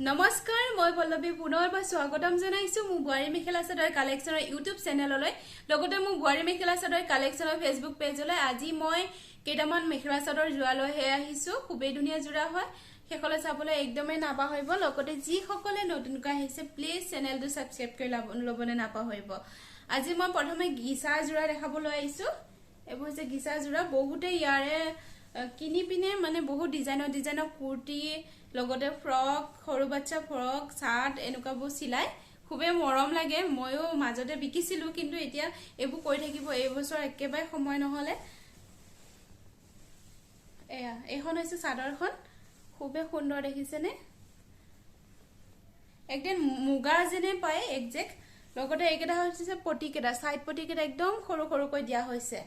নমস্কাৰ, মই পল্লৱী পুনৰবাৰ স্বাগতম জনাইছো মোৰ বোৱাৰী মেখেলা চাদৰ কালেকশ্যনৰ ইউটিউব চেনেললৈ, লগতে মোৰ বোৱাৰী মেখেলা চাদৰ কালেকশ্যনৰ ফেচবুক পেজলৈ। আজি মই কেইটামান মেখেলা চাদৰ যোৰা লৈহে আহিছো। খুবেই ধুনীয়া যোৰা হয়, শেষলৈ চাবলৈ একদমেই নাপাহৰিব। লগতে যিসকলে নতুনকৈ আহিছে প্লিজ চেনেলটো ছাবস্ক্ৰাইব কৰি ল'বলৈ নাপাহৰিব। আজি মই প্ৰথমে গিচা যোৰা দেখাবলৈ আহিছো। এইবোৰ হৈছে গিচা যোৰা। বহুতে ইয়াৰে কিনি পিনে মানে বহুত ডিজাইনৰ ডিজাইনৰ কুৰ্তি, লগতে ফ্ৰক, সৰু বাচ্চা ফ্ৰক, চাৰ্ট এনেকুৱাবোৰ চিলাই খুবেই মৰম লাগে। ময়ো মাজতে বিকিছিলোঁ, কিন্তু এতিয়া এইবোৰ কৰি থাকিব এইবছৰ একেবাৰে সময় নহ'লে। এয়া এইখন হৈছে চাদৰখন, খুবেই সুন্দৰ দেখিছেনে? একদম মুগা যেনে পায় একজেক্ট। লগতে এইকেইটা হৈছে পটিকেইটা, চাইড পটিকেইটা একদম সৰু সৰুকৈ দিয়া হৈছে।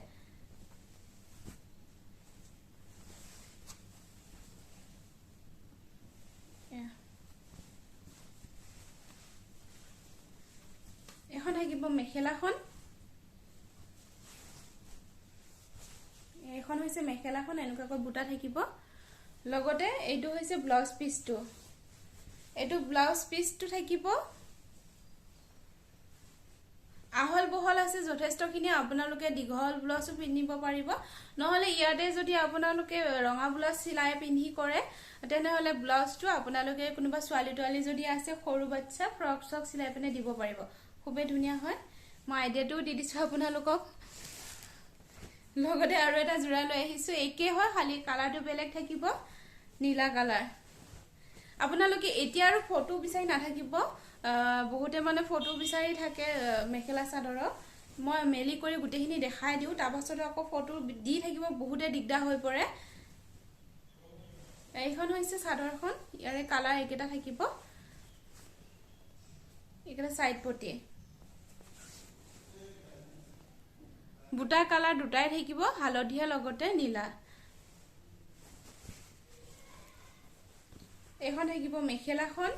এখন থাকিব মেখেলাখন, এইখন হৈছে মেখেলাখন, এনেকুৱাকৈ বুটা থাকিব। লগতে এইটো হৈছে ব্লাউজ পিচটো, এইটো ব্লাউজ পিচটো থাকিব। আহল বহল আছে যথেষ্টখিনি, আপোনালোকে দীঘল ব্লাউজো পিন্ধিব পাৰিব। নহ'লে ইয়াতে যদি আপোনালোকে ৰঙা ব্লাউজ চিলাই পিন্ধি কৰে, তেনেহ'লে ব্লাউজটো আপোনালোকে কোনোবা ছোৱালী তোৱালী যদি আছে সৰু বাচ্চা ফ্ৰক চক চিলাই পিনে দিব পাৰিব। খুবেই ধুনীয়া হয়, মই আইডিয়াটোও দি দিছোঁ আপোনালোকক। লগতে আৰু এটা যোৰা লৈ আহিছোঁ, একেই হয় খালি কালাৰটো বেলেগ থাকিব, নীলা কালাৰ। আপোনালোকে এতিয়া আৰু ফটো বিচাৰি নাথাকিব, বহুতে মানে ফটো বিচাৰি থাকে মেখেলা চাদৰৰ। মই মেলি কৰি গোটেইখিনি দেখাই দিওঁ, তাৰপাছত আকৌ ফটো দি থাকিব বহুতে দিগদাৰ হৈ পৰে। এইখন হৈছে চাদৰখন, ইয়াৰে কালাৰ এইকেইটা থাকিব, এইকেইটা চাইড পটি, বুটা কালাৰ দুটাই থাকিব, হালধীয়া লগতে নীলা। এইখন থাকিব মেখেলাখন,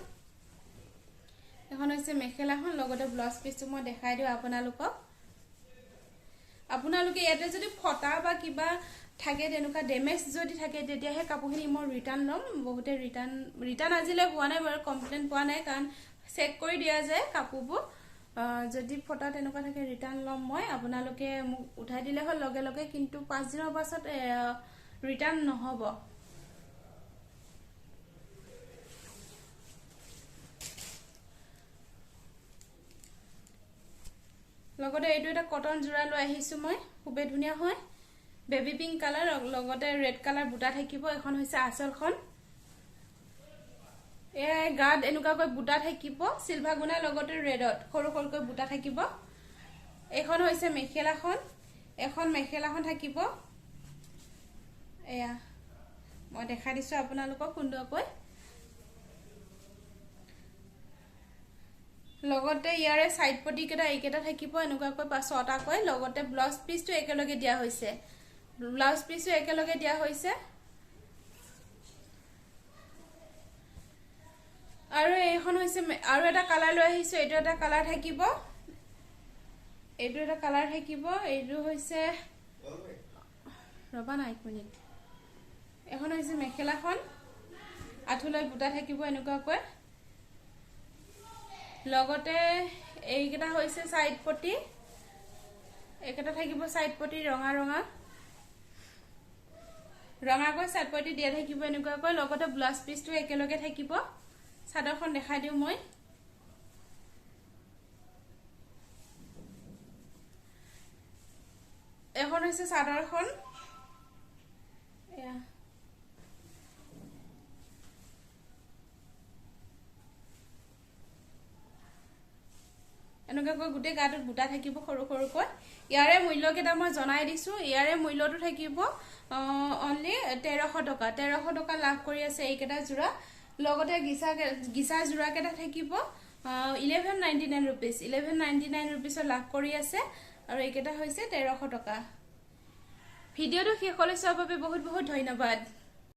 এখন হৈছে মেখেলাখন, লগতে ব্লাউজ পিচটো মই দেখাই দিওঁ আপোনালোকক। আপোনালোকে ইয়াতে যদি ফটা বা কিবা থাকে, তেনেকুৱা ডেমেজ যদি থাকে, তেতিয়াহে কাপোৰখিনি মই ৰিটাৰ্ণ ল'ম। বহুতে ৰিটাৰ্ণ আজিলৈ পোৱা নাই বাৰু, কমপ্লেইন পোৱা নাই, কাৰণ চেক কৰি দিয়া যায় কাপোৰবোৰ। যদি ফটা তেনেকুৱা থাকে ৰিটাৰ্ণ ল'ম মই, আপোনালোকে মোক উঠাই দিলে হ'ল লগে লগে, কিন্তু 5 দিনৰ পাছত ৰিটাৰ্ণ নহ'ব। লগতে এইটো এটা কটন যোৰা লৈ আহিছোঁ মই, খুবেই ধুনীয়া হয়, বেবী পিংক কালাৰ লগতে ৰেড কালাৰ বুটা থাকিব। এখন হৈছে আঁচলখন, এয়া গাত এনেকুৱাকৈ বুটা থাকিব, চিলভাৰ গুণাৰ লগতে ৰেডত সৰু সৰুকৈ বুটা থাকিব। এইখন হৈছে মেখেলাখন, এখন মেখেলাখন থাকিব। এয়া মই দেখাই দিছোঁ আপোনালোকক সুন্দৰকৈ। লগতে ইয়াৰে চাইড পটিকেইটা এইকেইটা থাকিব এনেকুৱাকৈ 6টাকৈ, লগতে ব্লাউজ পিচটো একেলগে দিয়া হৈছে, ব্লাউজ পিচো একেলগে দিয়া হৈছে। আৰু এইখন হৈছে আৰু এটা কালাৰ লৈ আহিছো, এইটো এটা কালাৰ থাকিব, এইটো এটা কালাৰ থাকিব। এইটো হৈছে, ৰবা না এক মিনিট, এখন হৈছে মেখেলাখন, আঁঠুলৈ বুটা থাকিব এনেকুৱাকৈ। লগতে এইকেইটা হৈছে চাইড পটি, এইকেইটা থাকিব চাইড পটি, ৰঙা ৰঙা ৰঙাকৈ চাইড পটি দিয়া থাকিব এনেকুৱাকৈ, লগতে ব্লাউজ পিচটো একেলগে থাকিব। চাদৰখন দেখাই দিওঁ মই। এখন হৈছে চাদৰখন, এয়া এনেকুৱাকৈ গোটেই গাটোত বুটা থাকিব সৰু সৰুকৈ। ইয়াৰে মূল্যকেইটা মই জনাই দিছোঁ। ইয়াৰে মূল্যটো থাকিব অনলি 1300 টকা, 1300 টকা লাভ কৰি আছে এইকেইটা যোৰা। লগতে গিচা যোৰাকেইটা থাকিব 1199 ৰুপিজ, 1199 ৰুপিজত লাভ কৰি আছে। আৰু এইকেইটা হৈছে 1300 টকা। ভিডিঅ'টো শেষলৈ চোৱাৰ বাবে বহুত বহুত ধন্যবাদ।